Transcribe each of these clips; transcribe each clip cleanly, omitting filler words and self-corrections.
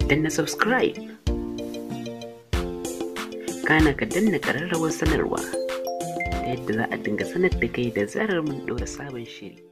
Danna subscribe, kana ka danna ƙararrawar sanarwa ta yadda za a dinga sanar da kai da zarar mun ɗora sabon shiri.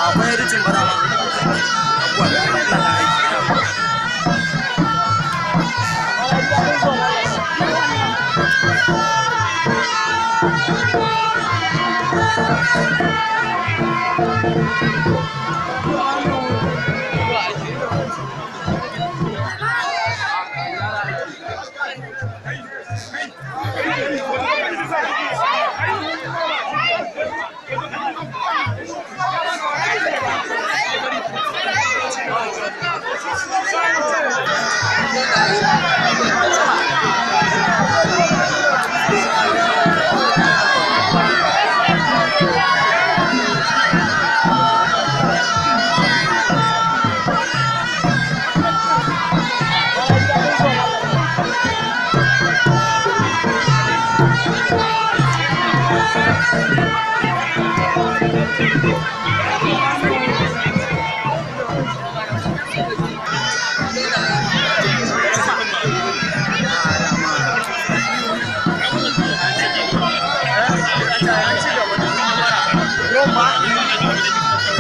Akwai editing ba dama abuwa da ina na aiki.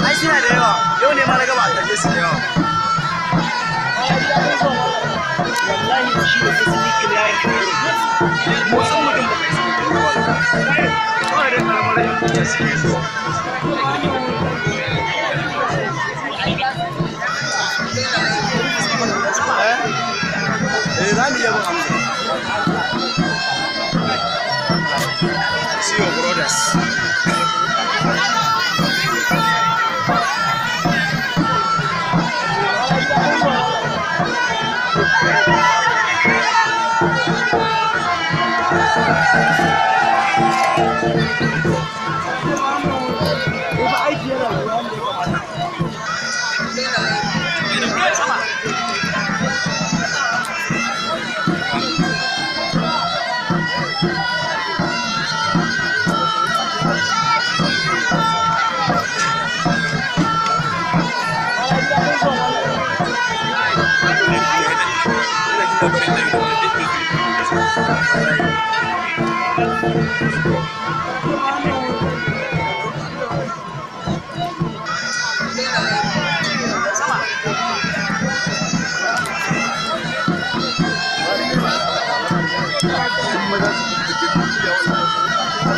Ai suna da yawa, yau ne ma na gaba a kalle su da yawa. Wallahi shi da su ne ya yi Motsin mutum ba kai suka kai yawa. Kawai dai karamar rashin kunya suke so. Eh, za mu iya bin amsa. See your brothers. Kuma aiki yana da wanda ya kamata.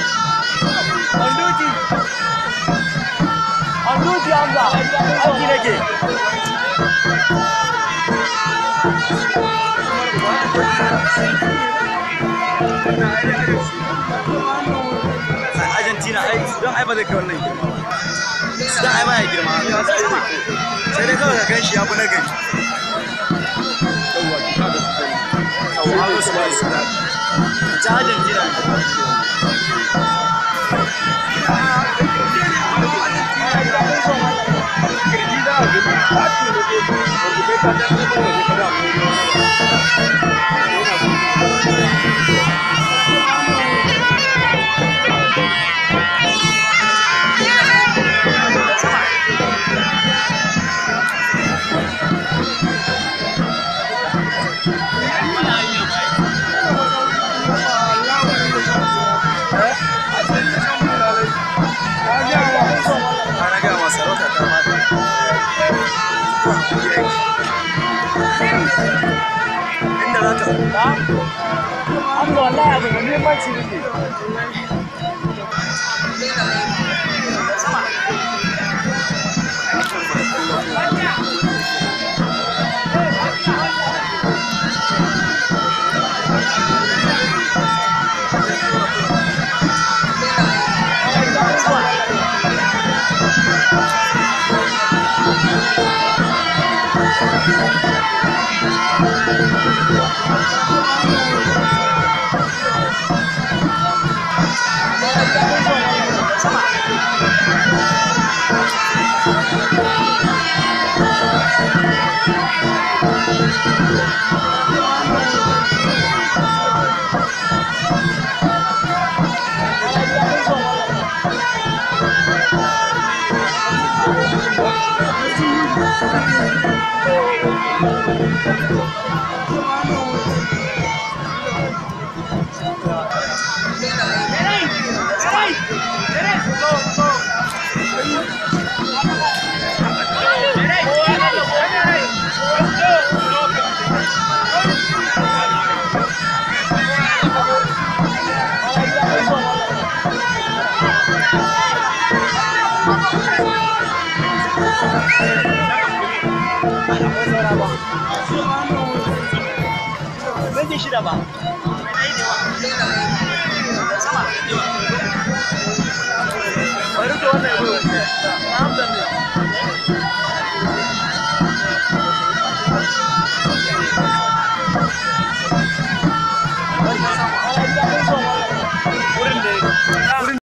On duty. On duty, Hamza. Aiki nake. Argentina ai don ai ba zai kai wannan girma ba. Don ai ba ya girma. Sai dai kawai ka gan shi ya fi na gari. Yawwa, haka su ba su da. Ta Argentina ne. Ana gaya ma sarauta ta mata. Inda za ta Hamza wallahi abu mai muhimmanci nake. Minti shida ba.